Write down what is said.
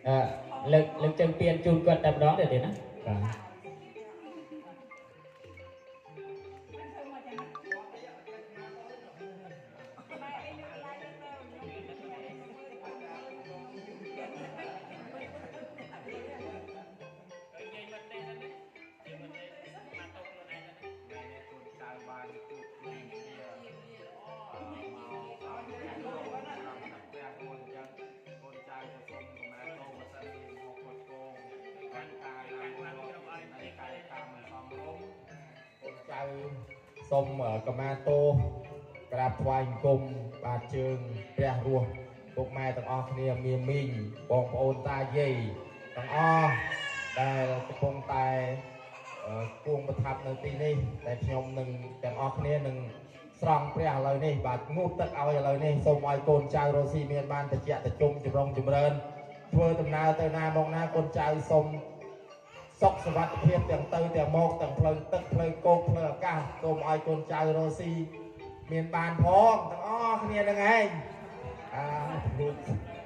អឺលើកជើងពៀនជូនគាត់តែម្ដងទេណា។ បាទ ចៅសូមកមាទោសក្រាបថ្វាយអង្គម បាទ ជើងព្រះរស់ពុកម៉ែទាំងអស់គ្នា មាមីង បងប្អូនតាយាយទាំងអស់ដែលកំពុងតែគួងប្រថាប់នៅទីនេះ តែខ្ញុំនឹងទាំងអស់គ្នានឹងស្រង់ព្រះឥឡូវនេះ បាទ ងូតទឹកឲ្យឥឡូវនេះ សូមឲ្យកូនចៅរស់ស៊ីមានបានតិចតិជុំចម្រុងចម្រើន ធ្វើដំណើរទៅណាមកណា កូនចៅសូមសុខសុវត្ថិភាពទាំងទៅទាំងមក ទាំងផ្លូវទឹក ផ្លូវគោក ផ្លូវអាកាស សូមឲ្យកូនចៅរស់ស៊ីមានបានផងទាំងអស់គ្នានឹងឯង។ អា